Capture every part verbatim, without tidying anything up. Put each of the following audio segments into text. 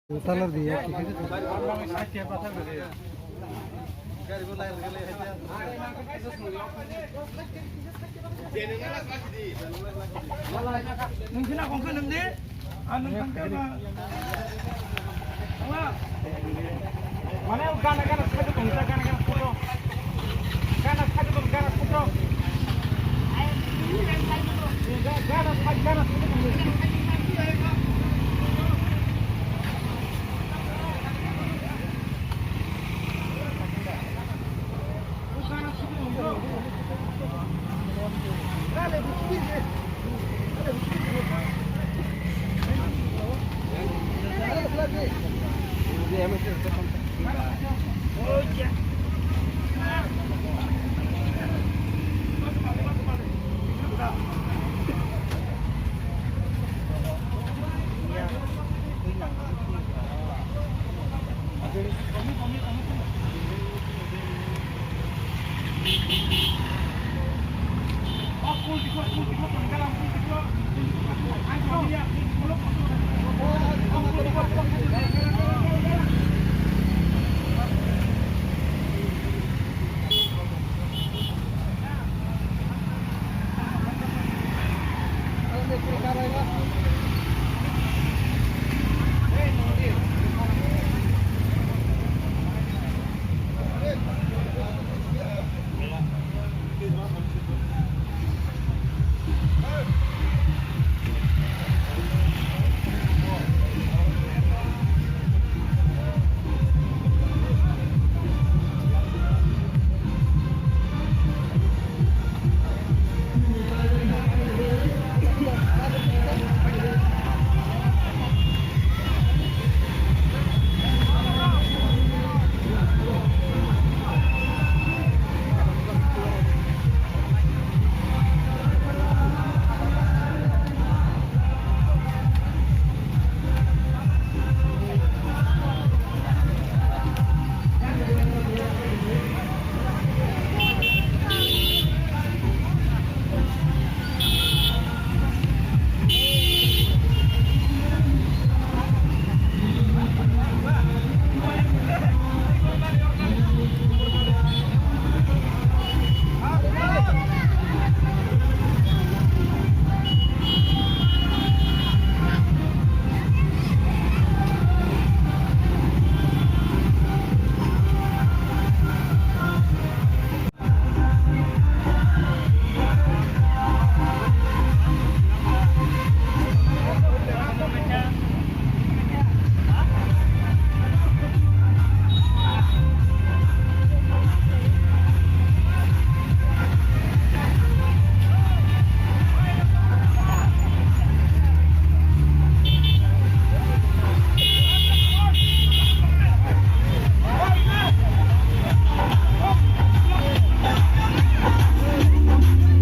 Talar diya. Nung sina kongkhe nung di. Mane gana gana sakhe tong, gana gana photo. Gana sakhe tong, gana photo. Gana sakhe, gana sakhe tong.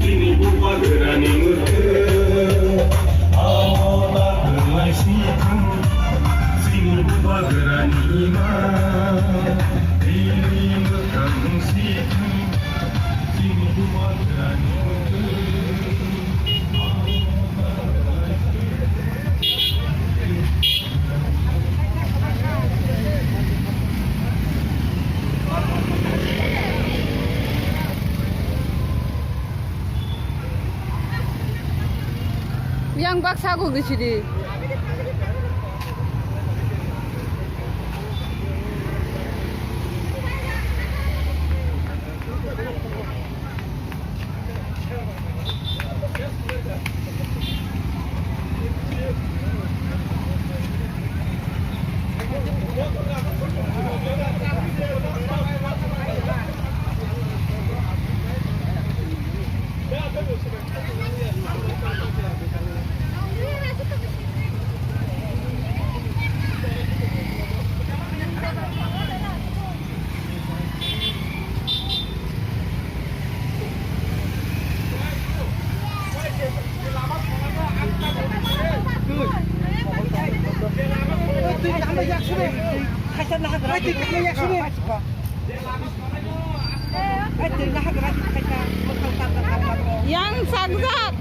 Chini bubagrani mwkhwtwng, abo ta kwrwnglaising thang. Chini bubagrani ima, bini mwkhang si thang. Chini bubagrani mwkhwtwng. Yang baksa gugri sidi. Yang sakjak.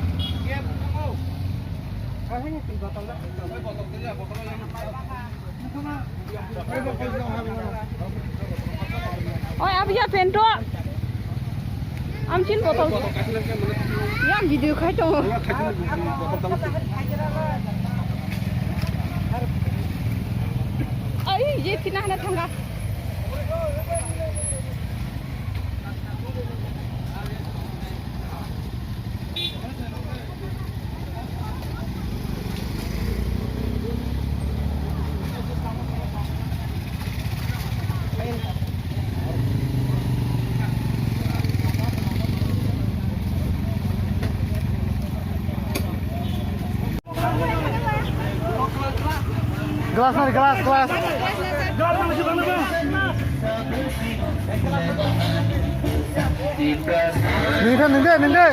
Oi, abiya pento. Amchin botol. Yang video khai tongo. Ai, ye thina hana thanga. Glass mari, glass, glass. Ningde, ningde, ningde.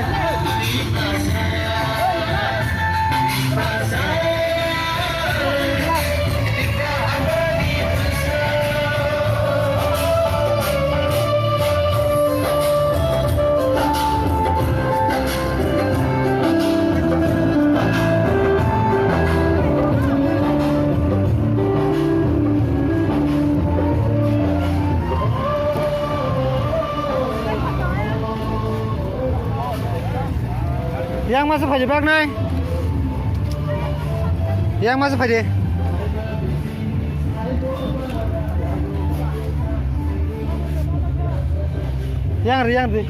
Yang masa phaidi bak nai. Yang masa phaidi. Yang ri, yang ri.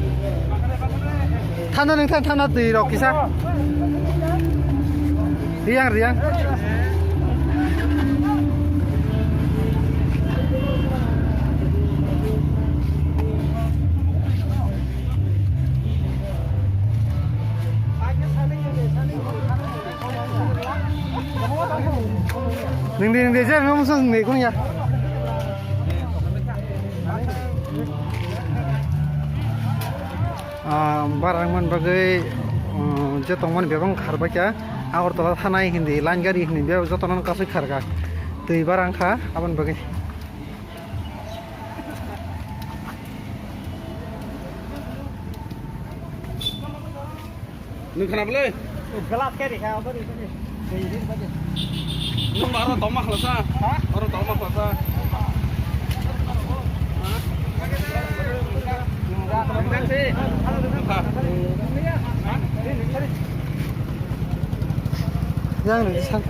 Thanda nung than, thanda twi rok kisa. Ri yang, ri yang. Ningdi, ningdi, je, nung musa ningdi, kung ya. Ah, barang man bagwi, um, je tongmani bebak khar bai kha. Agartala thanai hindi, line gari hindi, bebak jotono kasui khar kha. Twi barang kha, aboni bagwi. Nung khana bwle? Glass khe rikha, obo rikha ni. Nung ba oro tongma khlasa? Ha? Oro tongma khlasa? Yang ni san.